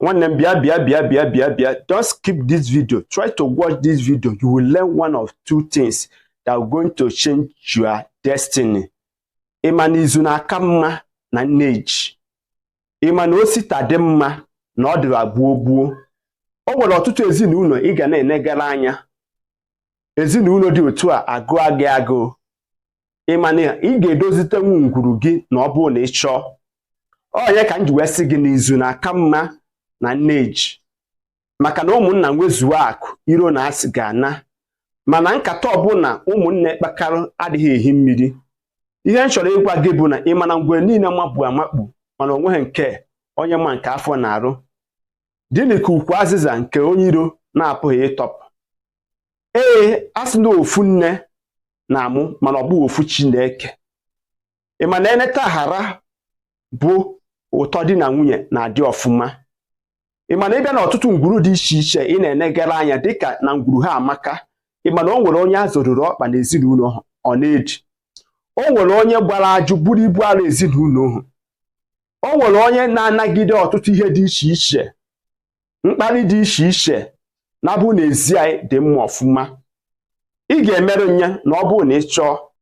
Nwanne m, bịa, bịa, bịa, bịa, bịa, bịa. Don't skip this video. Try to watch this video. You will learn one of two things that are going to change your destiny. Ị ma na izu na-aka mma na nneji? Ị ma na osita dị mma na ọ dịra gbuo gbuo? O nwere ọtụtụ ezinụlọ ị ga na-enegara anya. Ezinụlọ dị otu a agụụ gị agụụ. Ị ma na ị ga-edozitenwu ngwuru gị na ọ bụrụ na ị chọọ? Onye ka m ji wee sị gị na izu na-aka mma na nneji, maka na ụmụnna nwezuo akụ, iro na asị ga-ana, mana nkata ọbụla ụmụnne kpakarụ adịghị ehi mmiri. Ihe m chọrọ ịgwa gị bụ na ị ma na ngwere niile makpu amakpu, mana o nweghị nke onye ma nke afọ na-arụ. Dịnị ka ukwu azịza nke onye iro na-apụghị ịtọpụ. Ee, a sị na ofu nne na-amụ, mana ọ bụghị ofu Chineke. Ị ma na eneta ghara bụ ụtọ di na nwunye na-adị ọfụma? Ị ma na ịbịa na ọtụtụ ngwuru dị iche iche ị na-enegara anya, dịka na ngwuru ha amaka, ị ma na o nwere onye a zọruru ọkpa n'ezinụlọ ọ na-eji? O nwere onye gbara ajụ buru ibu ara ezinụlọ ahụ. O nwere onye na-anagide ọtụtụ ihe dị iche iche, mkparị dị iche iche, na-abụ na ezi anyị dị mma ọfụma. Ị ga-emerụ nye na ọ bụrụ na ị chọọ.